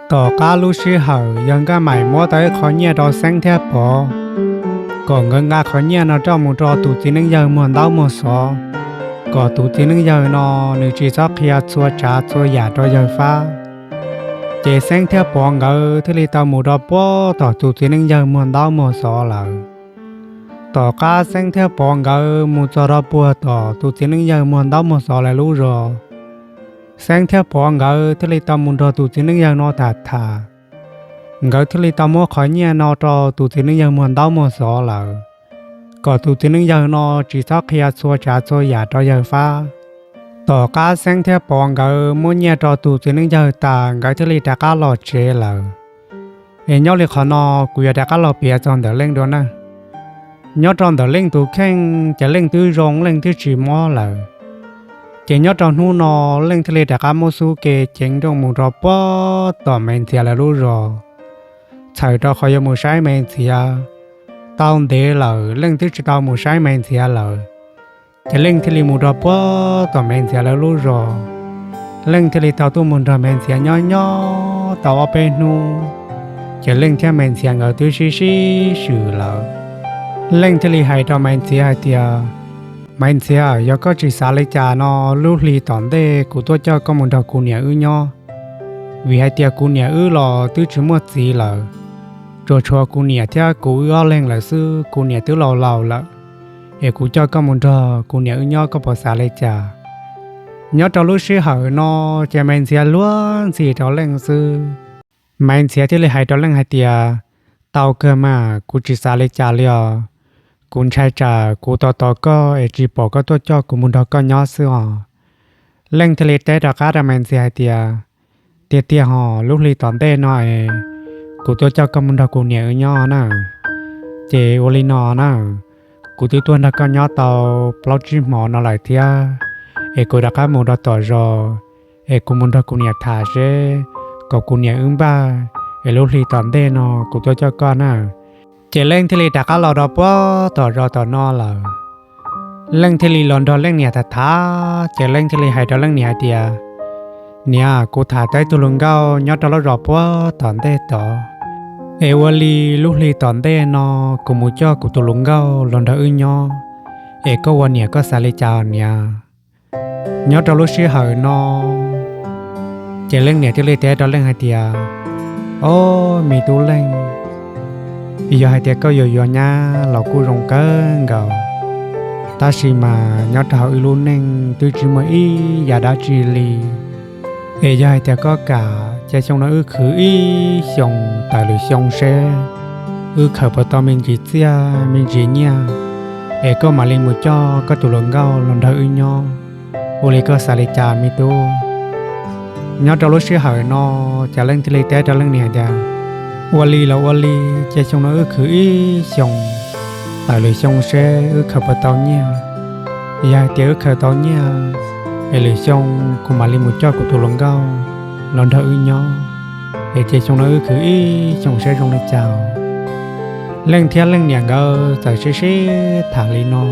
Tom qab lub sij hawm yawg Nkaj Maim muab tau ib qho nyiaj rau Xeeb thiab Pov, kom nkawd nqa qhov nyiaj no coj mus rau tus txiv neej yawg muag ntaub muag xov, kom tus txiv neej yawg no nws tsis txhob qhia txhua tsav txhua yam rau yawg Fab. Ces Xeeb thiab Pov nkawd thiaj li tau mus rau puag tom tus txiv neej yawg muag ntaub muag xov lawm. Tom qab Xeeb thiab Pov nkawd mus txog rau puag tom tus txiv neej yawg muag ntaub muag xov lawv lub zos, Xeeb thiab Pov nkawd thiaj li tau mus nrog tus txiv neej yawg no tham tham. Nkawd thiaj li tau muab qhov nyiaj no rau tus txiv neej yawg muag ntaub muag xov lawm, kom tus txiv neej yawg no tsis txhob qhia txhua tsav txhua yam rau yawg Fab. Tom qab Xeeb thiab Pov nkawd muab nyiaj rau tus txiv neej yawg tas, nkawd thiaj li rov qab los tsev lawm. Es nyob li qhov no, kuv yuav rov qab los piav txog ntawm Leej dua na. Nyob rau ntawm Leej tus kheej ces Leej twb zoo, Leej twb tsis mob lawm. Ces nyob rau hnub no, Leej thiaj li rov qab muab xub ke ceev nrooj mus rau puag tom Me Ntxhiav lawv lub zos, txhawm rau qhov yuav mus saib Me Ntxhiav. Tau ntev lawm Leej twb tsis tau mus saib Me Ntxhiav lawm. Ces Leej thiaj li mus rau puag tom Me Ntxhiav lawv lub zos. Leej thiaj li tau tuaj mus nrog Me Ntxhiav nyob nyob tau ob peb hnub, ces Leej thiab Me Ntxhiav nkawd twb sib sib swm lawm. Leej thiaj li hais rau Me Ntxhiav hais tias, Me Ntxhiav, yog koj tsis xav li cas no, lub hli tom ntej kuv tuaj coj koj mus nrog kuv niam wb nyob, vim hais tias kuv niam wb los twb tsis muaj txiv lawm, tsuas tshuav kuv niam thiab kuv wb ob leeg lawm xwb, kuv niam twb laus laus lawm. Es kuv coj koj mus nrog kuv niam wb nyob, koj puas xav li cas? Nyob rau lub sij hawm no, ces Me Ntxhiav luag ntxhi rau Leej xwb. Me Ntxhiav thiaj li hais rau Leej hais tias, tau kawg mas, kuv tsis xav li cas li os. Kuv ntshai tsam kuv tos tos koj es tsis pom koj tuaj coj kuv mus nrog koj nyob xwb os. Leej thiaj li teb rov qab rau Me Ntxhiav hais tias, tiag tiag hos, lub hli tom ntej no es kuv tuaj coj koj mus nrog kuv niam wb nyob na. Ces ua li no na, kuv twb tuaj nrog koj nyob tau plaub tsib hmo no lawm thiab, es kuv rov qab mus rau tom zos, es kuv mus nrog kuv niam tham seb, kom kuv niam wb npaj, es lub hli tom ntej no kuv tuaj coj koj na. Ces Leej thiaj li rov qab los rau puag tom zos tom no lawm. Leej thiaj li los nrog Leej niam tham tham, ces Leej thiaj li hais rau Leej niam hais tias, niam, kuv tham tau ib tug hluas nkauj nyob rau lub zos puag tom ntej tod, es ua li lub hli tom ntej no kuv mus coj kuv tus hluas nkauj los nrog wb nyob, es koj ua niam koj xav li cas niam? Nyob rau lub sij hawm no, ces Leej niam thiaj li teb rau Leej hais tias, ob, me tub Leej, yog hais tias koj yuav yuav nyab los kuj zoo kawg nkaus, tab sis mas nyob rau hauv wb lub neej twb tsis muaj ib yam dab tsi li. Es yog hais tias koj kam, ces xyoo no wb khwv ib xyoos tawm lwm xyoo seb wb khaws puas tau me ntsis txiaj me ntsis nyiaj, es koj mam li mus coj koj tus hluas nkauj los nrog wb nyob, ua li koj xav li cas me tub? Nyob rau lub sij hawm no, ces Leej thiaj li teb rau Leej niam tias, ua li los ua li, ces xyoo no wb khwv ib xyoos tawm lwm xyoo seb wb khaws puas tau nyiaj. Yog hais tias wb khaws tau nyiaj, es lwm xyoo kuv mam li mus coj kuv tus hluas nkauj los nrog wb nyob, es ces xyoo no wb khwv ib xyoos seb zoo li cas. Leej thiab Leej niam nkawd txawm sib sib tham li no,